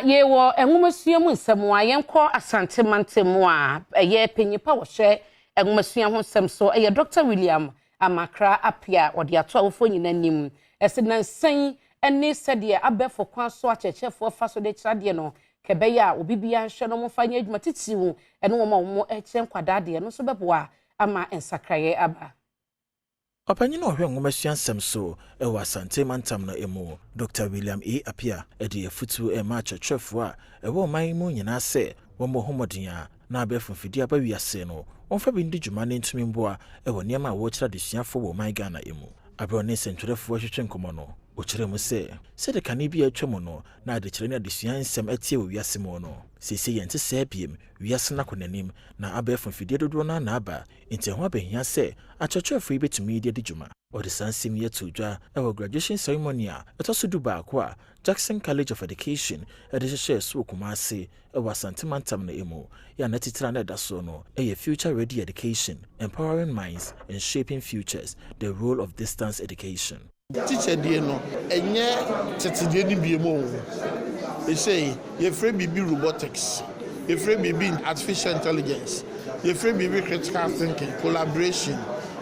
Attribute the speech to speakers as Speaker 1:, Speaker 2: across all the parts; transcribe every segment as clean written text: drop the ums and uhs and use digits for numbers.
Speaker 1: Yɛwɔ nwomasua mu nsɛm a yɛnkɔ Asante mantam mu a, ɛyɛ panyin pa wɔhyɛ nwomasua ho nsɛm so, ɛyɛ Dr William Amakra Apia, wɔde ato awofoɔ nyinaa anim ɛsɛ nansan ne sɛdeɛ abɛɛfo kwan so akyerɛkyerɛfoɔ fa so de kyerɛ adeɛ no kɛbɛyɛ a obi biara nhwɛ no wɔmfa nyɛ adwuma titiriw ɛne wɔn a wɔn kyerɛ nkwadaa deɛ no nso bɛboa ama nsakraeɛ aba.
Speaker 2: Ɔpanyin a ɔhwɛ nwomasua nsɛm so ɛwɔ Asante mantam no mu, Dr William A Apia, ɛde afutuo ɛma akyerɛkyerɛfoɔ a ɛwɔ ɔman mu nyinaa sɛ wɔmmɔ ho mmɔden a na abɛɛfo mfidie aba wiase no wɔmfa bi ndi dwuma ne ntumi mboa ɛwɔ nneɛma a wɔrekyerɛ adesuafoɔ wɔ ɔman Ghana mu. Aberɛ ɔne nsɛntwerɛfoɔ ahwehwɛ nkɔmmɔ no, ɔkyerɛ mu sɛ sɛde kane bi a atwa mu no na adekyerɛ ne adesua nsɛm atie wɔ wiase mu no, seesei yɛnte sɛɛ biem. Wiase no akɔ n'anim na abɛɛfo mfidie dodoɔ no ana aba, nti ɛho abɛhia sɛ akyerɛkyerɛfoɔ yi bɛtumi de adi dwuma. Ɔde saa nsɛm yi ato dwa ɛwɔ graduation ceremony a ɛtɔ so 11 a Jackson College of Education ɛde hyehyɛɛ so wɔ Kumase ɛwɔ Asante mantam no mu yɛ a n'atitire a na ɛda soɔ no ɛyɛ "Future Ready Education, Empowering Minds and Shaping Futures: The Role of Distance Education".
Speaker 3: Teacher deɛ no, ɛnyɛ tetedeɛ no bie mu o. Ɛsɛ yɛfrɛ biribi robotics, yɛfrɛ biribi artificial intelligence, yɛfrɛ biribi critical thinking, collaboration,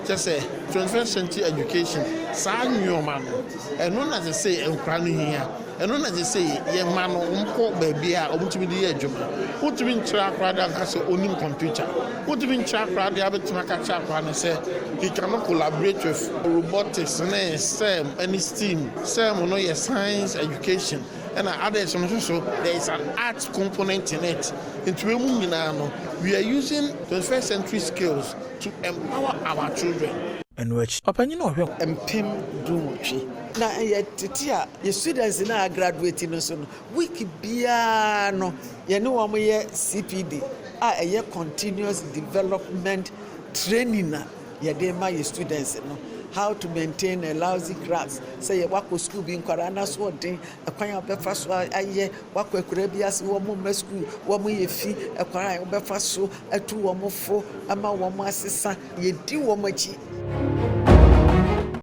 Speaker 3: kyɛ sɛ 21st century education. Saa nneɛma no, ɛno na kyɛ sɛ nkora no hia, ɛno na kyɛ sɛ yɛma no nkɔ baabi a ɔmotumi de yɛ adwuma. Wotumi nkyerɛ akora de aka sɛ onim computer, wotumi nkyerɛ akora de abɛtumi aka kyerɛ akora no sɛ he cannot collaborate with robotics ne STEM ne STEAM. STEM no yɛ science education, ɛna others no nso so there is an art component in it. Nti wɔn mu nyinaa no, we are using 21st century skills to empower our children.
Speaker 2: Ɛno akyi, ɔpanyin a ɔhwɛ
Speaker 4: 18,000 na yɛ tete a yɛ students na graduate no so no, week biara no yɛne wɔn yɛ CPD a ɛyɛ continuous development training a yɛde ma yɛ students no, how to maintain a lousy class. Sɛ yɛ wakɔ school bi, nkwadaa na so ɔden, ɛkwan a wɔbɛfa so ayɛ, wakɔ akura bi ase, wɔn mma school wɔn yɛ fi, ɛkwan a wɔbɛfa so atu wɔn fo ama wɔn asesa, yɛdi wɔn akyi.